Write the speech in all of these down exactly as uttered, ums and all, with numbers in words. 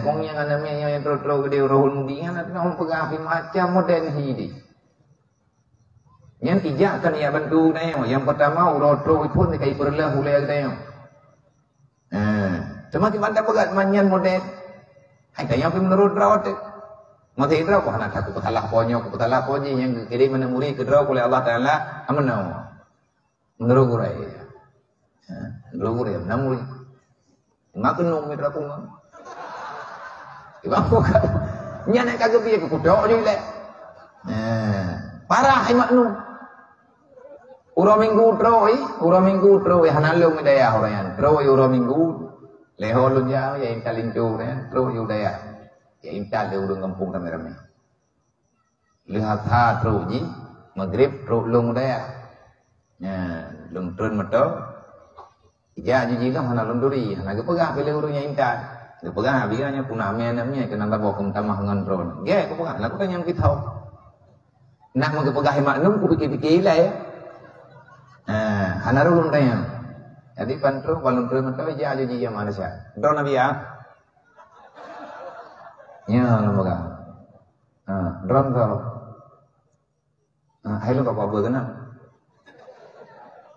Wong nyang hana miet nyoe nyang troh-troh keudéh uroe Yahudi nyan, hana teupeugah pih macam model hi deh. Nyan tijak kan jak bantu geutanyoe. Nyang peurtama, uroe troh phon ka ipeureuloh ulèe geutanyoe. Ha, teuma kiban tapeugah man nyan model. Hai tanyoe pih meunurot droe teuh. Maté droe, "Wah, hana that kupeusalah po nyoe, kupeusalah po jih nyang geukirém aneuk murit keu droe ulèe Allah Taala, ameunoe." Meunurot gurèe. Ha, meunurot gurèe, meunan murit. Mak keunoe meutra pungo. Ibang bukan. Nyan ka geubri keu kutok jih lé. Ha, parah i maknum. Uroe Minggu troh i, uroe Minggu troh i, hana lôn i dayah uroe nyan. Troh i uroe Minggu, lheuh lôn jak, ya intat linto uroe nyan, troh i u dayah. Ya intat lé ureueng gampông ramé-ramé. Lheuh asha troh jih, Maghrib troh lôn u dayah. Nyan, lôn treun moto. Ija jih jilong hana lôn turi, hana geupeugah pih lé ureueng nyang intat. Geupeugah abis nyan puna mé aneuk miet keunan saboh keu meutamah ngon droe. Gèt geupeugah, lagu tanyoe geuthok. Nak meugeupeugah i maknum, kupike-pike ilèe. Ha, hana rôh lôn tanyong. Jadi, ban troh, ban lôn treun moto, ija jih jih nyang manusia. Droeneuh Nabi, ya? Nyan lôn peugah. Ha, droeneuh soe? Ha, hai lôn ka kuba keunan.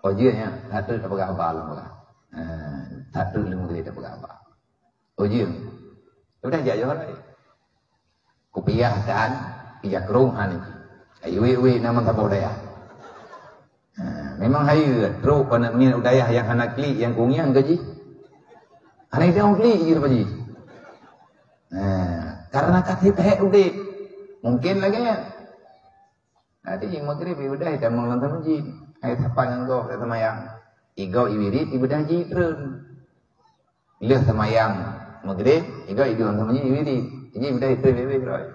Oh, jeuet nyan, that treuk tapeugah haba lôn peugah. Ha, that treuk lôn tapeugah haba. Oh, jeuet. Udah jak yoh lai. Kupiah tan, ija krong han iki. Ai wék-wék na meusaboh dayah. Ha, memang hai trok aneuk miet u dayah nyang hana klik, nyang kungiang ka jih. Hana idong klik jih leupah jih. Ha, karena ka sép hék udép. Mungkin lagèe nyan. Jadi, Maghrib ibadah itamong lam masjid. Hai sapat ngon gob dak seumayang. Igob iwirit ibadah jitreun. Lheuh seumayang Maghrib, igob iduek lam masjid iwirit. Jadi, ibadah itreun bebe droe.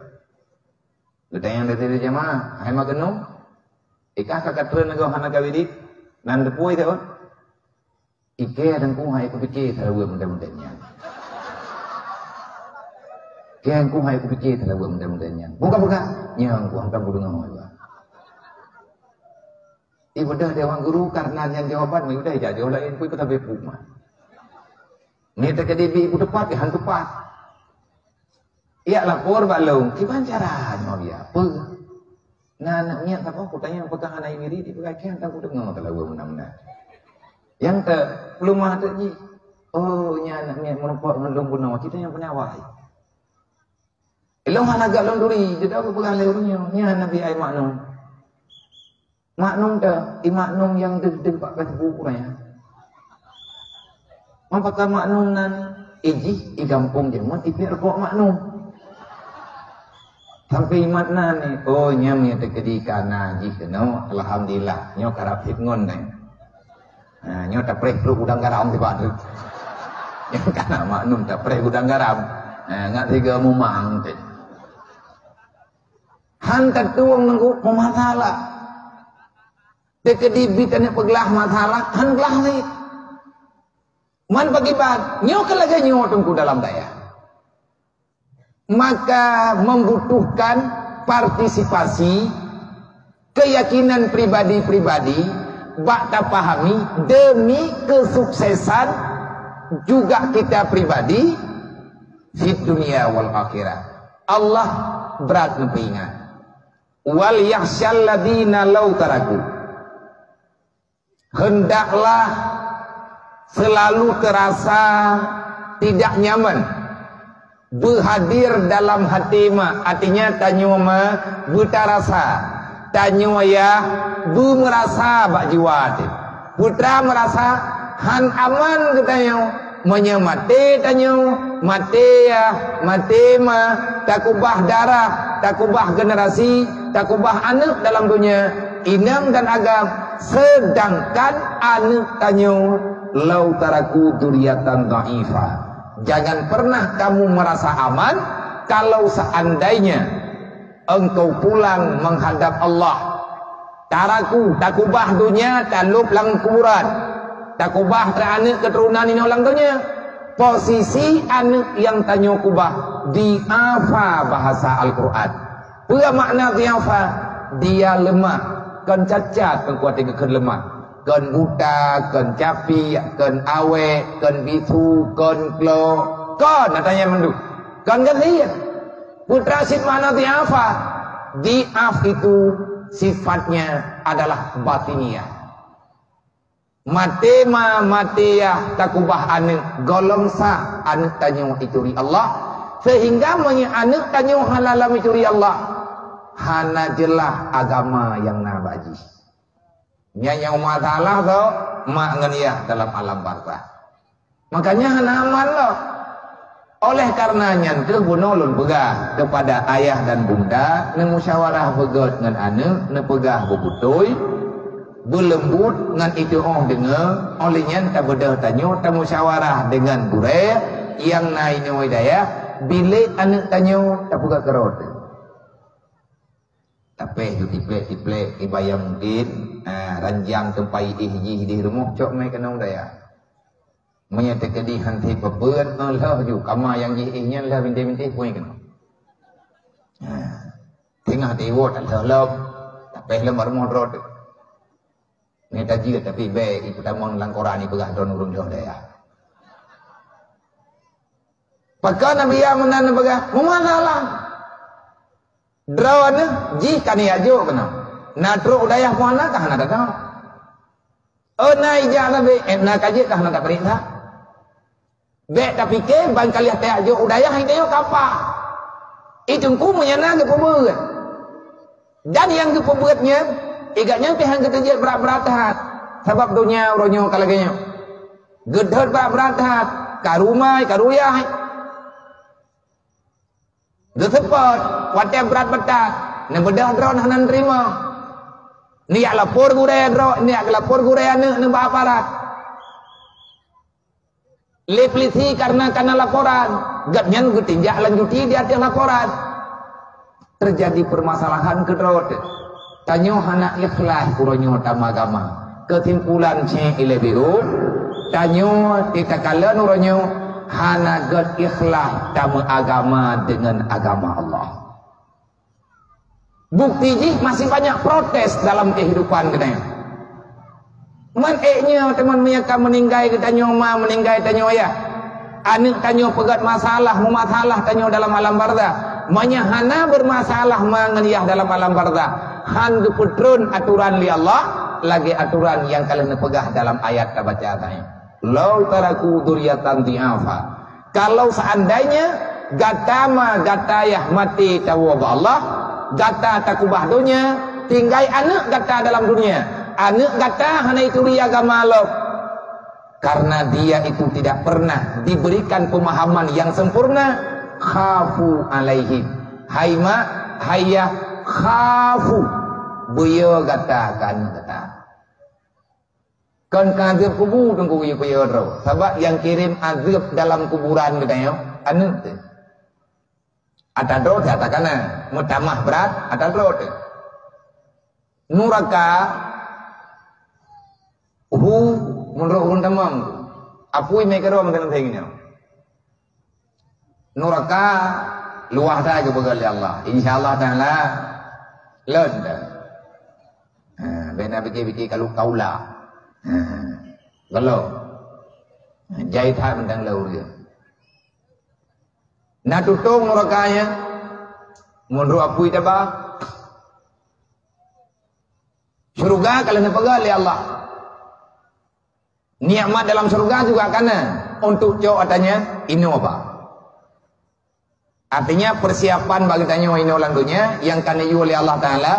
Geutanyong dari jamaah, "Hai maknum, ikah ka katreun gob hana kawirit? Nan teupue teuh?" Ikeu Teungku hai kupike talawa muda-muda nyan. Ikeu Teungku hai kupike talawa muda-muda nyan. Buka-buka. Nyang ku hantam kudeungoe, Pak. Ibadah dewan guru karena nyan jawaban, ibadah ijak jawab lain, ku ikut habéh puma. Ni teukeudi bi ibu tepat, ya han tepat. Yak lapor bak lôn, kiban cara nyoe biar apa? Na aneuk miet saboh kutanyong peugah hana iwirit, dipeugah kian tan kudeungoe talawa meunan-meunan. Nyang te peulumah teuk jih, "Oh, nyan aneuk miet meurumpok ngon lôn bunoe, kita nyang peunyawai." Ilôn hana gak lôn turi, jeuet peugah lé ureueng nyoe, "Nyan Nabi ai maknum." Maknum teuh, i maknum nyang deuh-deuh bak Facebook nyan. Meupakat maknum nan, ijih i gampông jameun ipiek rukok maknum. Sampai imat nan ni, oh, nyan nyang teukeudi kana jih keunoe, alhamdulillah, nyoe karab hit ngon nyan. Ha, nyoe tapreh trok gudang garam tiba tu. Nyang kana maknum tapreh gudang garam. Ha, ngat tiga mumang teh. Han tatueng nunggu peumasalah. Teukeudi bi taneuk peuglah masalah, han glah lé. Man pakiban, nyoe keu lagèe nyoe teungku dalam dayah. Maka membutuhkan partisipasi, keyakinan pribadi-pribadi, bak tapahami demi kesuksesan juga kita pribadi, fid dunia wal akhirah. Allah brat neupeuingat. "Wal yakhsyal ladzina law taraku." Hendaklah selalu terasa tidak nyaman beuhadir dalam hati ma, artinya tanyoe ma beutarasa, tanyoe ya beumeurasa bak jiwa teuh. Putra meurasa han aman geutanyoe, meunyoe maté tanyoe, maté yah, maté ma, takubah darah, takubah generasi, takubah aneuk dalam donya, inong dan agam, sedangkan aneuk tanyoe, "Lau taraku dzurriatan dha'ifa." Jangan pernah kamu merasa aman kalau seandainya engkau pulang menghadap Allah. Taraku, takubah donya, talôb lam kuburan. Takubah teuh aneuk keuturonan inong lam donya. Posisi aneuk nyang tanyoe kubah, dhi'afa bahasa Al-Quran. Peue makna dhi'afa? Dia lemah, kon cacat, kon kuat geukheun lemah. Kon buta, kon capiek, kon awèk, kon bisu, kon klo, kon, na tanyong mandum. Kon gasien. Putra sit makna dhi'afa. Dhi'af itu sifatnya adalah batiniah. Maté ma, maté yah takubah aneuk, gohlom sah aneuk tanyoe ituri Allah. Sehingga meunyoe aneuk tanyoe hana lam ituri Allah, hana jeulaih agama nyang na bak jih. Nyan nyang masalah tu, mak ngon yah dalam alam barzakh. Makanya hana aman lom. Oleh karena nyan kheueh bunoe lôn peugah kepada ayah dan bunda, neumusyawarah beugét ngon aneuk, neupeugah beubeutôi, beuleumbut ngon itu'oh deungoe, oleh nyan tabeudôh tanyoe tamusyawarah deungon gurée nyang na inoe dayah, bilék aneuk tanyoe tapeugah keurot. Tapéh ju tiplek-tiplek, iba nyang mungkin, ah, ranjang teumpat iéh jih di rumoh cok mai keunoe dayah. Meunyoe teukeudi han sép peue-peue, eh, lheueh ju, kama nyang jiéh nyan lheueh bintéh-bintéh pui keunoe. Ah, teungoh diwoe lheueh lom, tapéh lom bak rumoh droe teuh. Nyan tajeuet tapi bék ipeutamong lam koran ipeugah droe ureuëng lheueh dayah. Pakon Nabi Yahya meunan neupeugah, "Meumasalah." Droeneuh jih ka neujak jok keunoe. Na trok u dayah puana ka hana teuka. Oh, na ijak sabe, eh, na ka jeuet ka hana tapeuriksa. Bék tapike ban ka lheueh tajak jok u dayah, i dayah ka paih. I teungku meunyan na geupeubeuet. Dan nyang geupeubeuet nyan, i gobnyan pih han geuteujeuet brat-brat that. Sabab donya uroe nyoe ka lagée nyoe. Geudhôt brat-brat that, ka rumai, ka ruyah. Geuseupôt, watée brat meutat, neubeudôh droe hana neuteurimong. Neujak lapor gurée droe, neujak geulapor gurée aneuk neuh bak aparat. Lé peulisi kareuna kana laporan, gobnyan geutinjak lanjuti di ateueh laporan. Teujadi peumasalahan keudroe teuh. Tanyoe hana ikhlaih uroe nyoe tameugama. Keusimpulan cit ilée biru, tanyoe di takalon uroe nyoe hana gét ikhlaih tameuagama deungon agama Allah. Bukti jih masih banyak protes dalam kehidupan geutanyoe. Man ék nyoe teuma meunyoe ka meuninggai geutanyoe ma, meuninggai tanyoe yah. Aneuk tanyoe peugét masalah, meumasalah tanyoe dalam alam barzakh. Meunyoe hana beurmasalah ma ngon yah dalam alam barzakh, han geupeutron atoran lé Allah, lagée atoran nyang ka lheueh neupeugah dalam ayat tabaca tadi. "Lau taraku dzurriyyatan dhi'afa." Kalau seandainya gata ma gata yah maté tawoe bak Allah, gata takubah donya, tinggai aneuk gata dalam dunia, aneuk gata hana ituri agama lom, karena dia itu tidak pernah diberikan pemahaman yang sempurna, khafu alaihim. Hai mak, hai yah, khafu. Beuyo gata keu aneuk gata. Kon ka azeueb kubu teungku yue peue droe. Sabab nyang kirém azeueb dalam kuburan geutanyoe aneuk teuh. Ata droe teuh ata kana, meutamah brat ata droe teuh. Nuraka hu meunurot ureuëng tamong. Apui meukeurong meukeurong nyoe. Nuraka luwah that geupeugah lé Allah. Insya Allah Taala lon dah. Ha, bena pikir-pikir kalau kaula. Ha, kalau jai that mantong lé ureuëng. Na tutong nuraka nyan, meunurot apui taba. Syurga kalau neupeugah lé Allah. Nikmat dalam syurga juga kana untuk cok atanya inoe ba. Artinya persiapan bagi tanyoe inoe lam dunia yang kana yue oleh Allah Taala,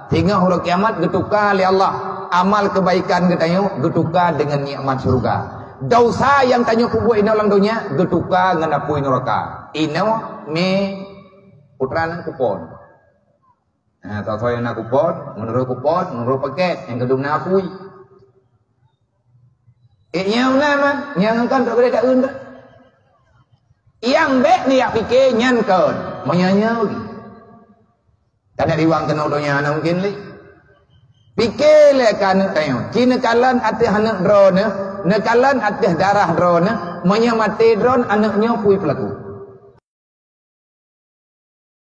sehingga hari kiamat geutuka oleh Allah amal kebaikan geutanyoe geutuka dengan nikmat syurga. Dosa yang tanyoe peubuat inoe lam dunia geutuka ngon apui nuraka. Inoe me putra nan kupon. Ha, soe-soe nyang na kupon, meunurot kupon, meunurot paket, nyang keudum na apui. Eh, nyang na man, nyang kon tak boleh tak unda. Yang bek ni yak fikir nyan kon, meunyoe nyoe. Kada riwang keunoe donya na mungkin lé. Pikir lé ka aneuk tanyoe. Ci neukalon ateueh aneuk droeneuh, neukalon ateueh darah droeneuh, meunyoe maté droeneuh aneuk nyoe pui peulaku.